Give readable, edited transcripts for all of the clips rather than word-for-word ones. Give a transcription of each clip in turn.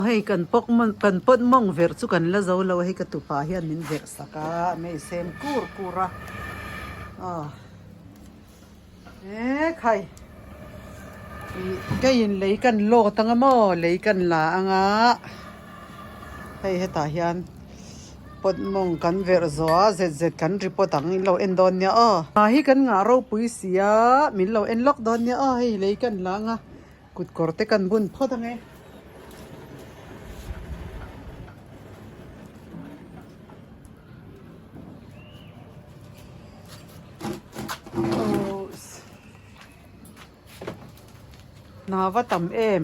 Hei kan pawk kan pawt mawng verh chu kan la zo lo a hei ka tupa hian min verh sak a mei sem kur kur a aw e khai ih keiin lei kan lawt anga maw lei kan la anga hei hetah hian pawt mawng kan verh zawh a zet zet kan ri pawt ang in lo en dawn nia aw. Hi kan ngah ropui si a min lo en lawk dawn nia aw hei lei kan la anga. Kut kawr te kan bun phawt ang e. Hna va tam em.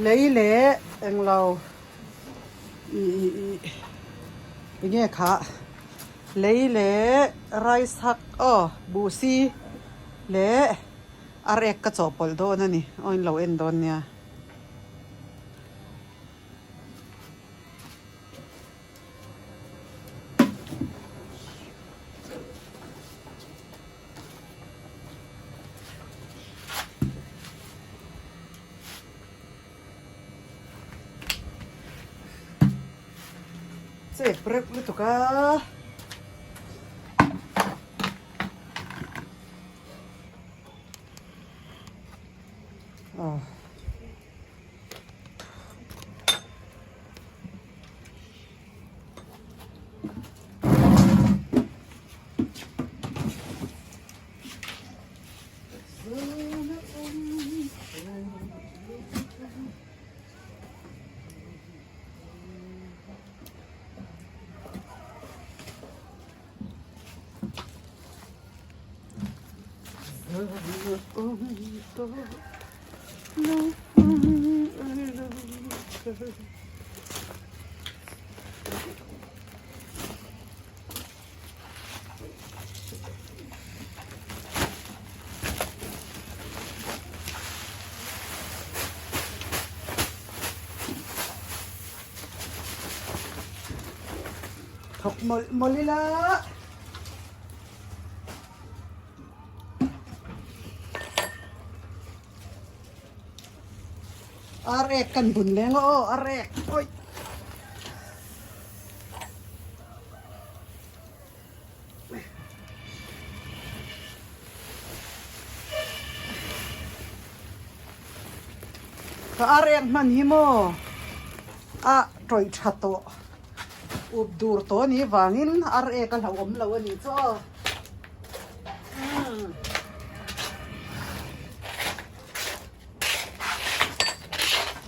Lei leh englo ih ih enge kha lei leh rice hak aw buhsi leh ar ek ka chawhpawlh dawn a ni aw in lo en dawn nia. Chep reuh lutuk a. Aw. Thawk mawlh mawlh ila. Ar ek kan bun leng aw ar ek oi. Ka ar ek hman hi maw a tawih tha tawh up dur tawh a nih vangin ar ek a hlauhawm lo a nih chu aw.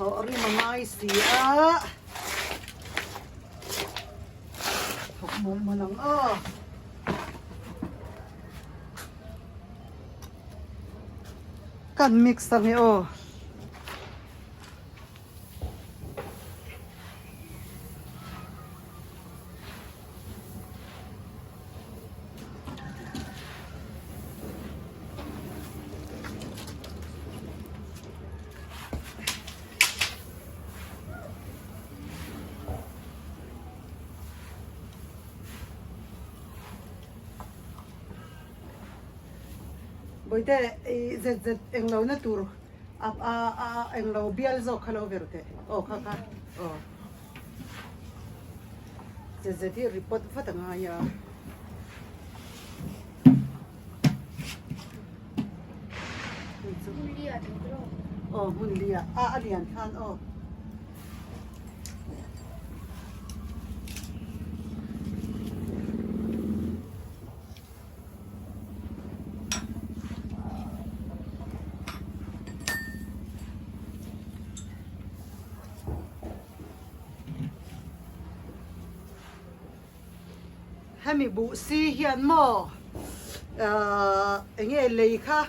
Thawh rim a ngai si a. Thawk mawlh mawlh ang aw. Kan mix ang e aw. Bawihte i zet zet englo na tur a a a englo bial zawk kha lo ver teh aw kha kha aw. Zet zet hi report vat a ngai a. Aw hmun lia a a lian khan aw. Hemi buh si hian maw ahh enge lei kha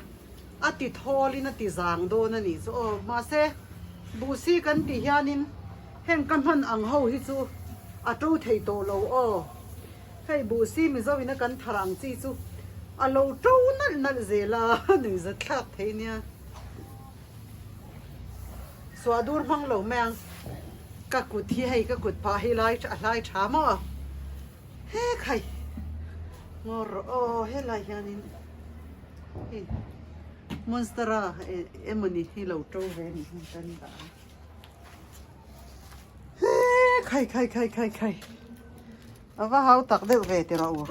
a ti thawl in a ti zang dawn a nih chu aw. Mahse buh si kan tih hianin heng ka hman ang ho hi chu a to thei tawh lo aw. Hei buh si Mizo in a kan thar ang chi chu a lo to nalh nalh zel a, nuihzat thlak thei nia. Suah dur hmang lo mai ang. Ka kut hi hei ka kut phah hi lai a hlai tha maw? He khai ngawr rawh aw helai hianin hei monstera emawni hi lo to ve ni hian kan dah a. He khai khai khai khai khai a va hau tak deuh ve ti rawh u.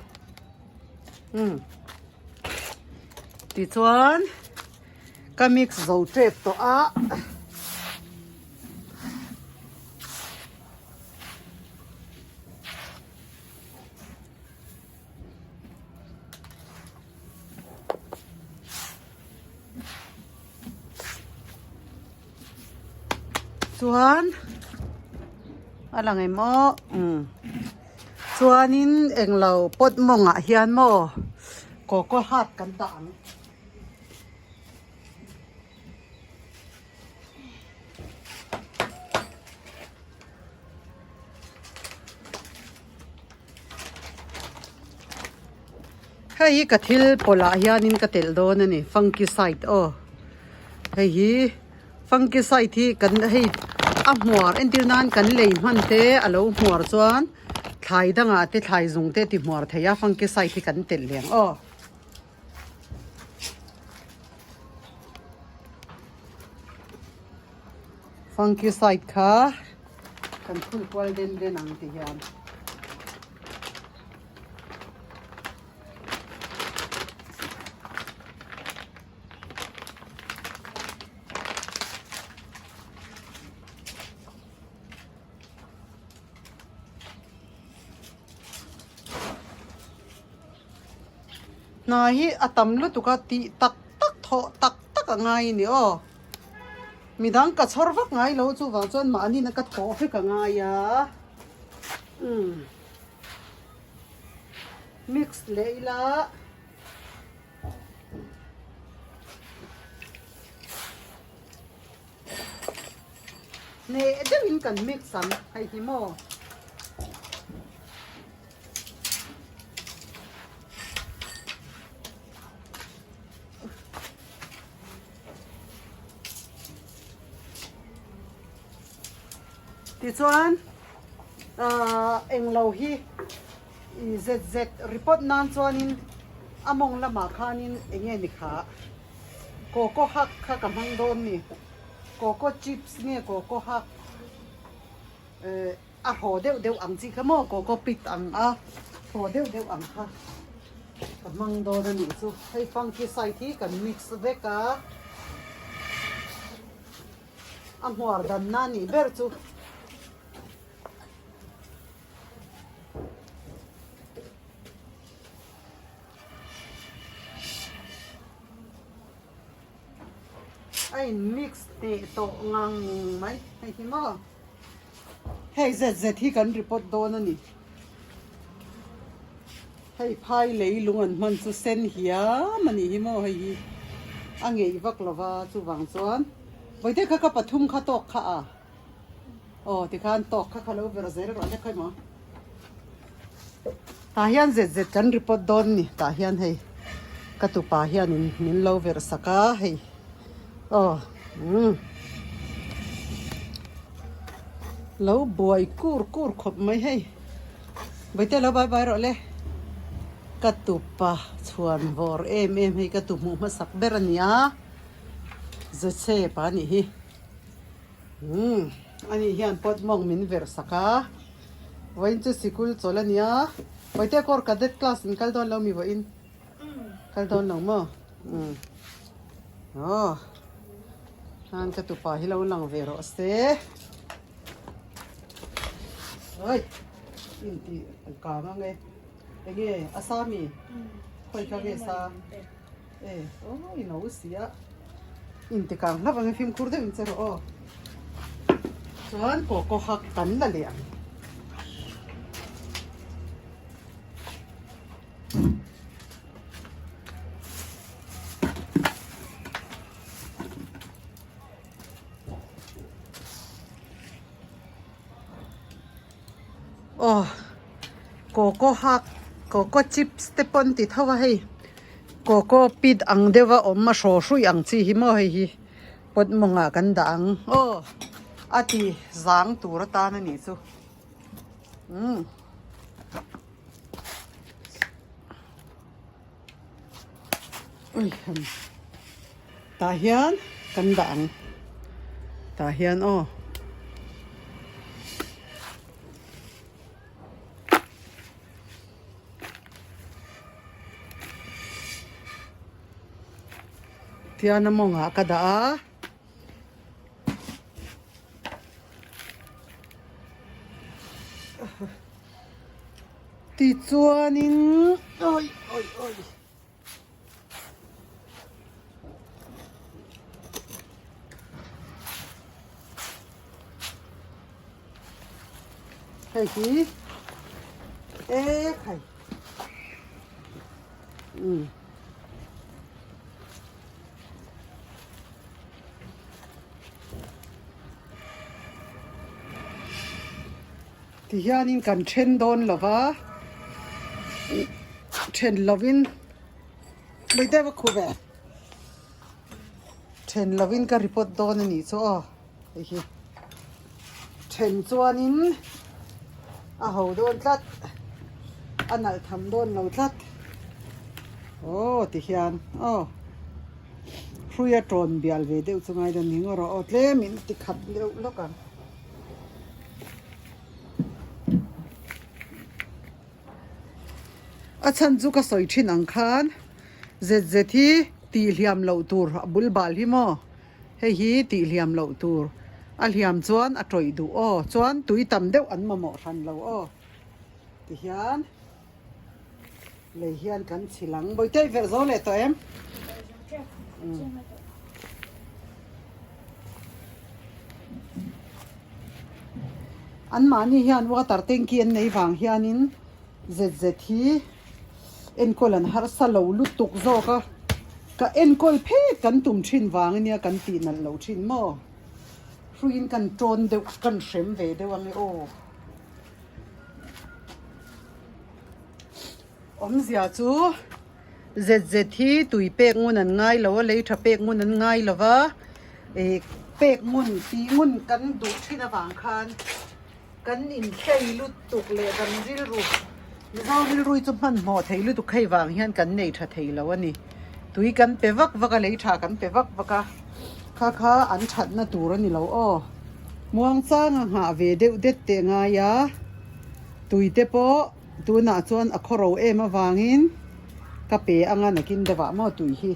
Umm tichuan. Ka mix zo tep tawh a. Chuan a lang em aw umm chuanin englo pot mawngah hian maw coco hat kan dah ang. Hei hi ka thil pawlh ah hianin ka telh dawn a ni funky side aw hei hi funky side hi kan hei a hmuar entir nan kan lei hman te a lo hmuar chuan thlai dangah te thlai zung te a ti hmuar thei a funky side hi kan telh leh ang aw. Funky side kha kan phul kual den den ang ti hian. Hna hi a tam lutuk a tih tak tak thawh tak tak a ngai a ni aw. Midang ka chhawr vak ngai lo chuvang chuan mahni na ka thawh vek a ngai a. Umm mix leh ila. Hneh deuhin kan mix ang hei hi maw. Tichuan ahh englo hi i zet zet report nan chuanin a mawng lamah khanin eng nge ni kha coco hak kha ka hmang dawn ni coco chips nge coco hak eh. A haw deuh deuh ang chi kha maw coco pit ang a haw deuh deuh ang kha ka hmang dawn a nih chu hei funky side hi kan mix vek a a hmuar dan na nih ber chu. A in mix teh tawh ngang mai hei hi maw. Hei zet zet hi kan report dawn a ni. Hei phai lei lung an hman chu sen hiam a nih hi maw hei hi a ngeih vak lo va chuvang chuan vawite kha ka pathum kha tawk kha a aw tikhan tawk kha kha lo ver zel rawh hlek khawi maw. Tah hian zet zet kan report dawn a ni tah hian hei ka tupa hianin min lo verh sak a hei aw umm lo buai kur kur khawp mai hei Bawihte lo bai bai rawh le ka tupa chhuan vawr em em hei ka tu hmuh hmasak ber a ni a Joseph-a anih hi umm ani hian pawt mawng min verh sak a. Vawiin chu sikul chawl a nia. Vawite kawr cadet class in kal dawn lo mi vawiin? Kal dawn lo maw? Umm. Aw. Khan ka tupa hi lo lang ve rawh se. Oi. In ti kang ang e. Enge a sa mi? Khawi kha nge sa? E, aw i no sia. In ti kang hlauh ang e fimkhur deuh in che rawh aw. Chuan kawkaw hak kan la leh ang. Aw coco hak coco chips te pawh an ti tho a hei coco pit ang deuh a awm a hraw hruih ang chi hi maw hei hi pot mawngah kan dah ang aw a ti zang tur atan a nih chu umm. Tah hian kan dah ang tah hian aw. Tian a mawngah ka dah a. Tichuanin awi awi awi hei hi e khai um. Ti hianin kan then dawn lo va, then lovin mai deuh a khuh ve, then lovin ka report dawn a nih chu aw hei hi then chuanin a ho dawn tlat a nalh tham dawn lo tlat aw ti hian aw hrui a tawn bial ve deuh chu ngai dawn ni ngawt rawh aw tlemin ti khat deuh lawk ang. A chhan chu ka sawi thin ang khan zet zet hi tih hliam loh tur a bul bal hi maw hei hi tih hliam loh tur a hliam chuan a tawih duh aw chuan tui tam deuh an mamawh hran lo aw tihian lei hian kan chhilh ang bawihte i verh zo leh tawh em? An mahni hian water tanky an nei vang hianin zet zet hi enkawl an harsa lo lutuk zawk a, ka enkawl phet kan tum thin vang ania kan tih nalh lo thin maw? Hruiin kan tawn deuh kan hrem ve deuh ange aw. Awmzia chu zet zet hi tui pek ngun an ngai lo a, lei tha pek ngun an ngai lo va, ih pek ngun tih ngun kan duh thin avang khan kan inhlei lutuk leh kan rilru Mizo rilru hi chu hmanhmawh thei lutuk hei vang hian kan nei tha thei lo a ni. Tui kan pe vak vak a, lei tha kan pe vak vak a, kha kha an thatna tur a ni lo aw. Muangchang a nghah ve deuh det teh ngai a, tui te pawh tunah chuan a khaw ro em avangin ka pe anga nakin deuh ah maw tui hi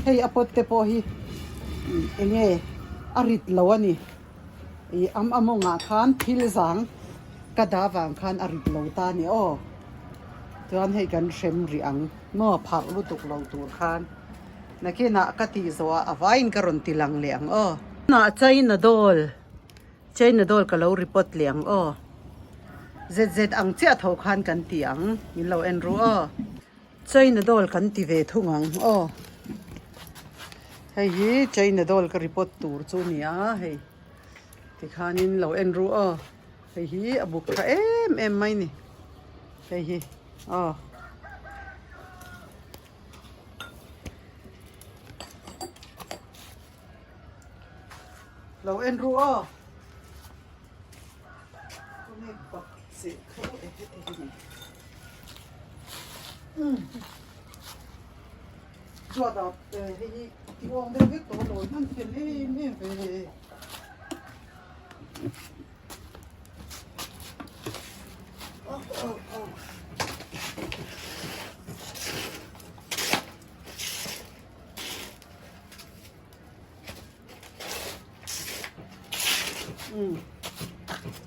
hei a pot te pawh hi eng nge a rit lo a ni ih am a mawngah khan thil zang ka dah vang khan a rit lo ta a ni aw chuan hei kan hrem rih ang maw pharh lutuk lo tur khan. Nakinah ka tih zawh ah a vaiin ka rawn ti lang leh ang aw. Tunah China doll, China doll ka lo report leh ang aw. Zet zet ang chiah tho khan kan ti ang, min lo en ru aw. China doll kan ti ve thung ang aw. Hei hi China doll ka report tur chu a ni a hei. Tikhanin lo en ru aw. Hei hi a buk tha em em mai ni. Hei hi aw. Lo en ru aw. Chuan hei hi ti awm deuh vek tawh a lawi hman thiam em em ve.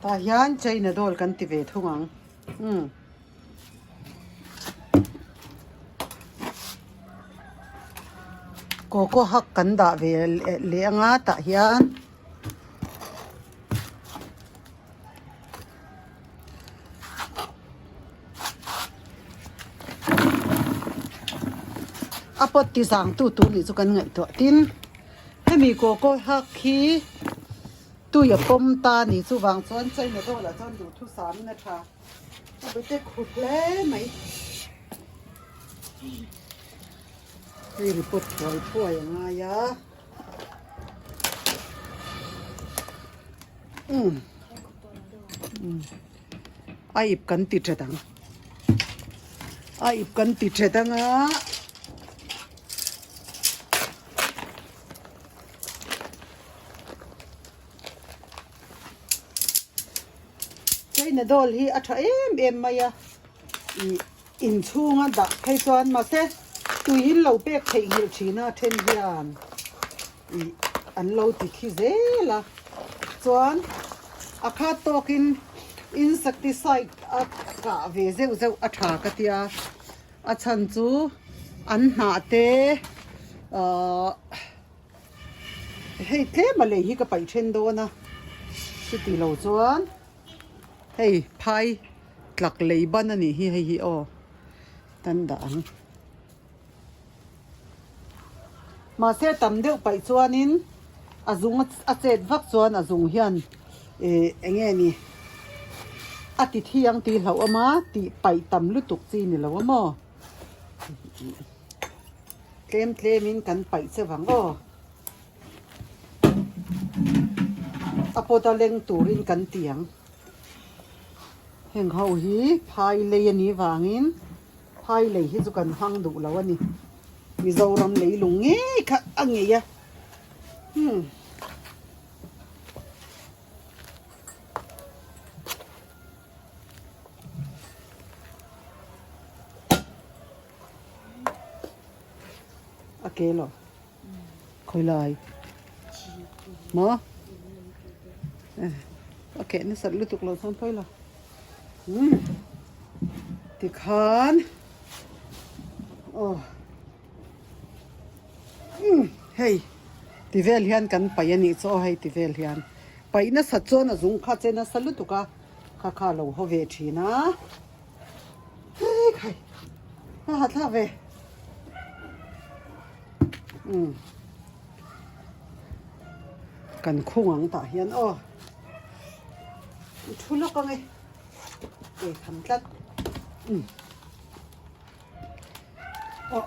Tah hian China doll kan ti ve thung ang umm. Coco hak kan dah ve leh anga tah hian. A pot ti zang tu tur nih chu kan ngaihtuah tin hemi kaw hak hi tui a pawm ta a ni chuvang chuan China dawlah chuan duhthusam in a tha a bete khu hle mai. Hei report thuai thuai a ngai a umm a ip kan ti that ang a ip kan ti that ang a. China doll hi a tha em em mai a ih inchhunga dah phei chuan mahse tui in lo pek theih nghilh thin a then hian ih an lo ti khi zel a chuan a khat tawkin insecticide a kah ve zeuh zeuh a tha ka tia a chhan chu an hnah te ahh. Hei tlem a lei hi ka paih then dawn a, chuti lo chuan hei phai tlak lei ban a nih hi hei hi aw kan dah ang. Mahse tam deuh paih chuanin a zung a chet vak chuan a zung hian ih eng nge ni a ti thiang tih hlauh awm a tih paih tam lutuk chi ni lo a maw. Tlem tlemin kan paih che vang aw. A pawt a leng turin kan ti ang. Heng ho hi phai lei a nih vangin phai lei hi chu kan hmang duh lo a ni. Mizoram leilung ngei kha a ngei a. Hmm. A ke lo khawi lai maw a keh nasat lutuk lo chuan pawi lo umm tikhan aw umm hei ti vel hian kan paih a nih chu aw hei ti vel hian paih nasat chuan a zung kha che nasa lutuk a kha kha a lo haw ve thin a. Hei khai a ha thlak ve umm kan khung ang tah hian aw i thu lawk ang e ei tham tlat umm aw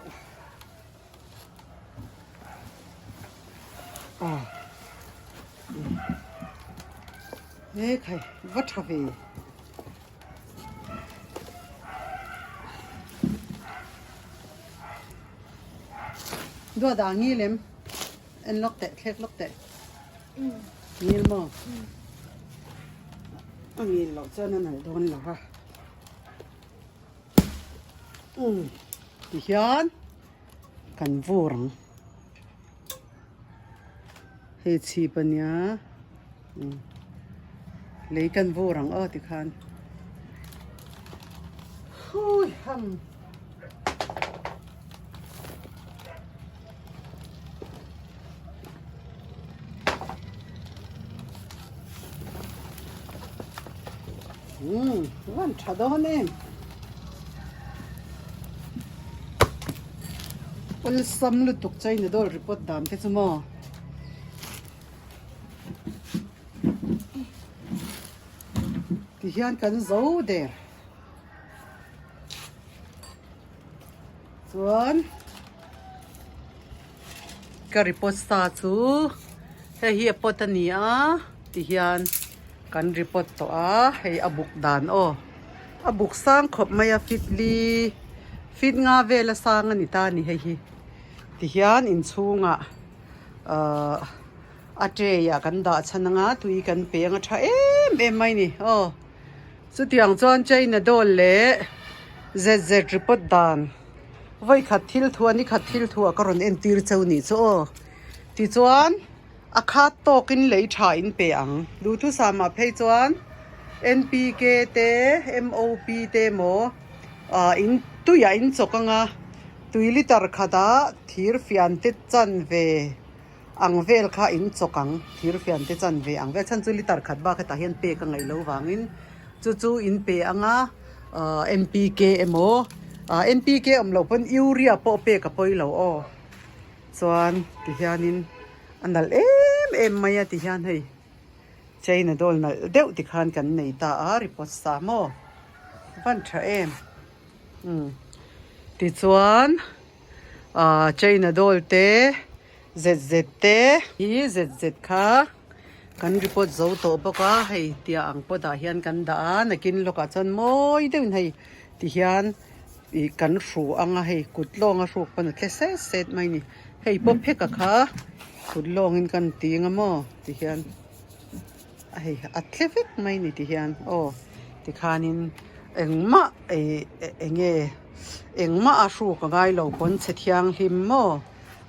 aw hei khai va tha ve. Dua dah ngil em? En lawk teh, thlek lawk teh. Ngil maw? A ngil loh chuan a nalh dawn lo va. Umm tihian kan vur ang. Hei chhip a nia. Lei kan vur ang aw tikhan hui ham umm van tha dawn em awlsam lutuk china dawr report dan te chu maw. Tihian kan zo der chuan ka report sa chu hei hi a pot a ni a tihian kan report tawh a hei a buk dan aw a buk sang khawp mai a fit li fit nga vel a sang a ni ta a ni hei hi tihian inchhungah. Ahh a tray ah kan dah chhan anga tui kan pe anga tha em em mai ni aw chutiang chuan china dawl leh zet zet report dan vawi khat thil thu a ni khat thil thu ah ka rawn entir cheu nih chu aw tichuan a khat tawkin lei tha in pe ang duhthusam ah phei chuan N P K te M O P te emaw ah in tuiah in chawk anga. Tui litre khatah thir fian te chan ve ang vel kha in chawk ang, thir fian te chan ve ang vel chhan chu litre khat bak hetah hian pek a ngaih lo vangin chu chu in pe anga NPK emaw. Ah NPK awm loh pawn urea pawh pek a pawi lo aw. Chuan tihianin a nalh em em mai a tihian hei China dawl nalh deuh tikhan kan nei ta a report sa maw van tha em umm tichuan ah China dawl te zet zet te hi zet zet kha kan report zo tawh bawk a hei tia ang pawt ah hian kan dah a nakin lawkah chuan mawi deuhin hei tihian. Ih kan hru ang a hei kut lawng a hruk pawn a tle set set mai a ni hei pawh phek a kha kut lawngin kan ting a maw ti hian a hei a tle vek mai a ni ti hian aw tikhanin engmah ih eng nge engmah a hruk a ngai lo pawn chhe thianghlim maw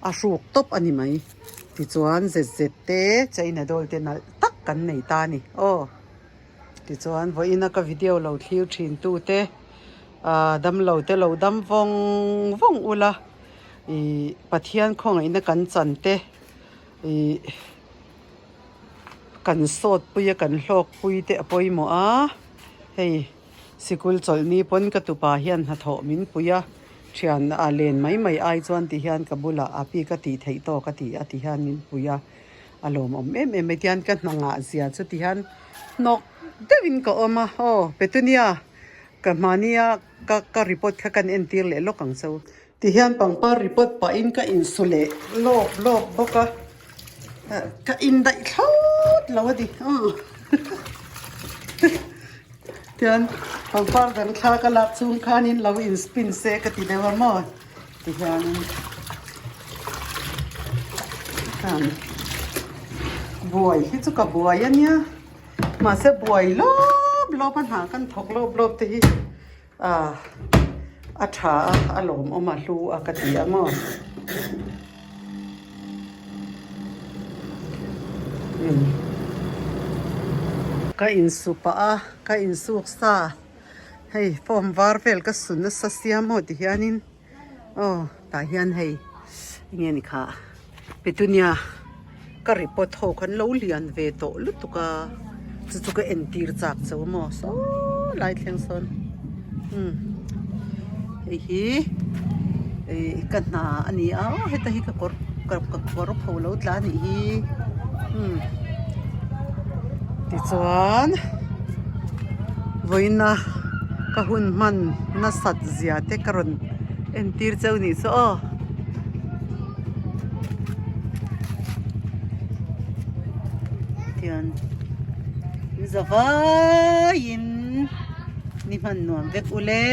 a hruk tawp a ni mai tichuan zet zet te china dawl te nalh tak kan nei ta a ni aw. Tichuan vawiina ka video lo thlir thin tute ah damlo te lo dam vawng vawng ula ih Pathian khawngaihna kan chan te ih kan sawt pui a kan hlawk pui te a pawimawh a hei sikul chawlhni pawn ka tupa hian hnathawh min pui a thian ah len mai mai ai chuan ti hian ka bulah a pi ka tih theih tawk a ti a ti hian min pui a. A lawmawm em em mai tihian ka hna ngah zia chu tihian hnawk deuhin ka awm a aw Petunia ka hmahnia ka ka report kha kan entir leh lawk ang chu tihian pangpar report pahin ka insu leh lawp lawp bawk a ka indaih thlawt lo a ni tihian pangpar dang thla ka lak chhung khanin lo in spin se ka ti deuh a maw. Tihianin kan buai hi chu ka buai a nia mahse buai lawp lawp a hna kan thawk lawp lawp te hi ah a tha a a lawmawm a hlu a ka ti a maw. Ka insupah a ka insuk sa. Hei form var vel ka su nasa sia maw ti hianin aw tah hian hei enge ni kha petunia ka report ho khan lo lian ve tawh lutuk a chu chu ka entir chak chauh a maw saw lai thleng sawn umm hei hi ih ka hna a ni a heta hi ka kawr ka kawr pho lo tla a nih hi umm tichuan vawiina ka hun hman nasat zia te ka rawn entir cheu nih chu aw. Tian zavaiin ni hman nuam vek ule.